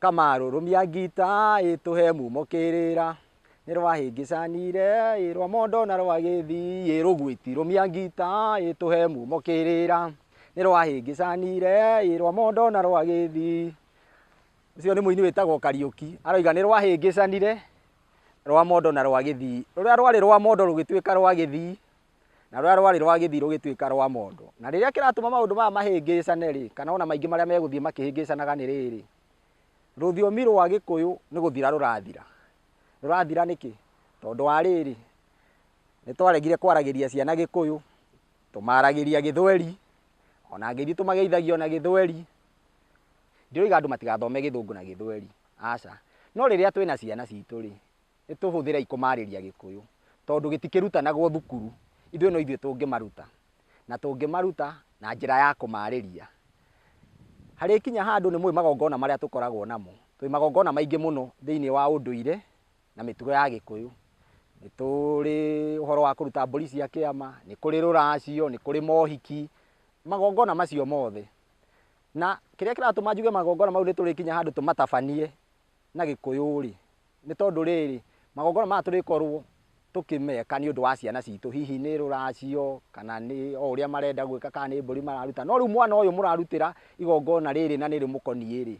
Kamaru rũmia ngita ĩtũhe mumo kĩrĩra nĩ rwahĩngĩcanire ĩ rwa mondo na rwa gĩthii ĩ rũgwĩti rũmia ngita ĩtũhe mumo kĩrĩra nĩ rwahĩngĩcanire ĩ rwa mondo na rwa gĩthii. Ũcio nĩ mũini wĩtagwo Kariũki, aroiga nĩ rwahĩngĩcanire rwa mondo na rwa gĩthii, rũrĩa rwarĩ rwa mondo rũgĩtuĩka rwa gĩthii na rũrĩa rwarĩ rwa gĩthii rũgĩtuĩka rwa mondo. Na rĩrĩa kĩratũma maũndũ maya mahĩngĩcane rĩ, kana ona maingĩ marĩa megũthiĩ makĩhĩngĩcanaga nĩ rĩrĩ, rũthiomi rwa Gĩkũyũ nĩ gũthira rũrathira. Rũrathira nĩkĩ? Tondũ wa rĩrĩ, nĩ twaregire kwaragĩria ciana Gĩkũyũ, tũmaragĩria Gĩthweri, ona ngeithi tũmageithagia ona Gĩthweri. Ndiroiga andũ matigathome Gĩthũngũ na Gĩthweri, aca. No rĩrĩa twĩna ciana citũ rĩ, nĩ tũhũthĩrei kũmarĩria Gĩkũyũ, tondũ gĩtikĩrutanagwo thukuru, ithuĩ no ithuĩ tũngĩmaruta. Na tũngĩmaruta na njĩra ya kũmarĩria. Harĩ kinya handũ nĩ mũĩ magongona marĩa tũkoragwo namo. Twĩ magongona maingĩ mũno thĩinĩ wa ũndũire na mĩtugo ya Gĩkũyũ. Nĩ tũrĩ ũhoro wa kũruta mbũri cia kĩama, nĩ kũrĩ rũracio, nĩ kũrĩ mohiki, magongona macio mothe. Na kĩrĩa kĩratũma njuge magongona mau nĩ tũrĩkinya handũ tũmatabanie na Gĩkũyũ rĩ, nĩ tondũ rĩrĩ, magongona maya tũrĩkorwo tũkĩmeka nĩ ũndũ wa ciana citũ, hihi nĩ rũracio kana nĩ o ũrĩa marenda gwĩka kana nĩ mbũri mararuta. No rĩu mwana ũyũ mũrarutĩra igongona rĩrĩ na nĩ rĩmũkoniĩ rĩ,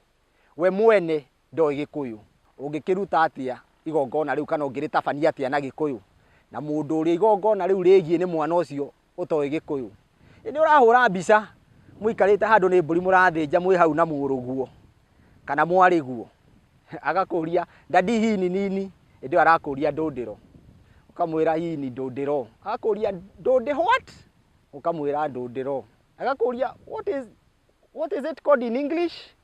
we mwene ndoĩ Gĩkũyũ. Ũngĩkĩruta atĩa igongona rĩu kana ũngĩrĩtabania atĩa na Gĩkũyũ? Na mũndũ ũrĩa igongona rĩu rĩgiĩ nĩ mwana ũcio ũtoĩ Gĩkũyũ. Nĩ ũrahũra mbica mũikarĩte handũ nĩ mbũri mũrathĩnja mwĩ hau na mũrũguo kana mwarĩguo, agakũria daddy hii ni nini, ĩndĩ ĩyo arakũria ndũndĩro, ũkamwĩra hii ni ndũndĩro, agakũria ndũndĩ what, ũkamwĩra ndũndĩro, agakũria what is it called in English.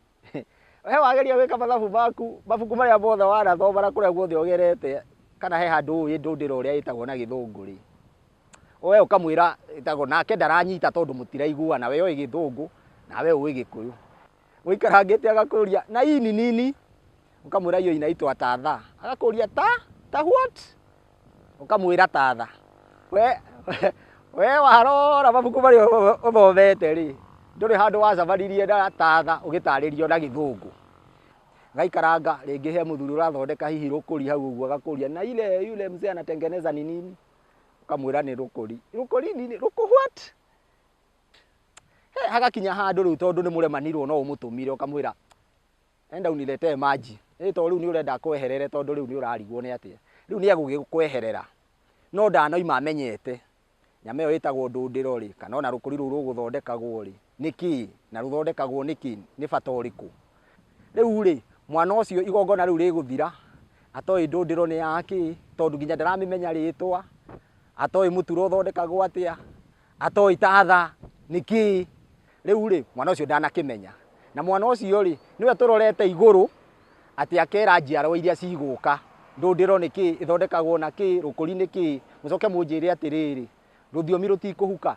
We wageria gwĩka mathabu maku, mabuku marĩa mothe wanathoma na kũrĩa guothe ũgerete, kana he handũ ũĩ ndũndĩro ũrĩa ĩtagwo na Gĩthũngũ rĩ, we ũkamwĩra ĩtagwo, nake ndaranyita tondũ mũtiraiguana, we oĩ Gĩthũngũ nawe ũĩ Gĩkũyũ. Ũikarangĩte agakũria na hii ni nini, ũkamwĩra hiyo inaitwa tatha, agakũria ta what, ũkamwĩra tatha. We warora mabuku marĩa ũthomete rĩ, ndũrĩ handũ wacemanirie na tatha ũgĩtarĩrio na Gĩthũngũ. Gaikaranga rĩngĩ he mũthuri ũrathondeka hihi rũkũri hau ũguo, agakũria na ile yule mzee anatengeneza ni nini, ũkamwĩra nĩ rũkũri. Rũkũri nini? Rũkũ what? He hagakinya handũ rĩu tondũ nĩ mũremanirwo no ũmũtũmire ũkamwĩra enda uniletee maji. Ĩ to rĩu nĩ ũrenda akweherere tondũ rĩu nĩ ũrarigwo nĩ atĩa. Rĩu nĩ egũgĩkweherera no ndanoima amenyete nyama ĩyo ĩtagwo ndũndĩro rĩ, kana ona rũkũri rũu rũgũthondekagwo rĩ nĩ kĩĩ, na rũthondekagwo nĩkĩ, nĩ bata ũrĩkũ. Rĩu rĩ, mwana ũcio igongona rĩu rĩgũthira atoĩ ndũndĩro nĩ yakĩ, tondũ nginya ndaramĩmenya rĩtwa, atoĩ mũtura ũthondekagwo atĩa, atoĩ tatha nĩ kĩĩ. Rĩu rĩ, mwana ũcio ndanakĩmenya. Na mwana ũcio rĩ, nĩwe tũrorete igũrũ atĩ akera njiarwa iria cigũka ndũndĩro nĩ kĩĩ, ĩthondekagwo na kĩĩ, rũkũri nĩ kĩĩ. Mũcoke mũnjĩre atĩrĩrĩ, rũthiomi rũtikũhuka.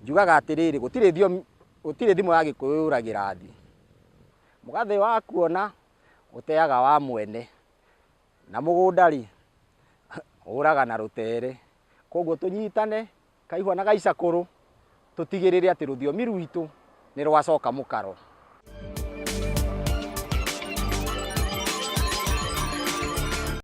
Njugaga atĩrĩrĩ, gũtirĩ thiomi, gũtirĩ thimo ya Gĩkũyũ yũragĩra thĩ. Mũgathĩ wa kuona ũteaga wa mwene, na mũgũnda rĩ, ũraga na rũtere. Koguo tũnyitane kaihua na gaicakũrũ, tũtigĩrĩre atĩ rũthiomi rwitũ nĩ rwacoka mũkaro.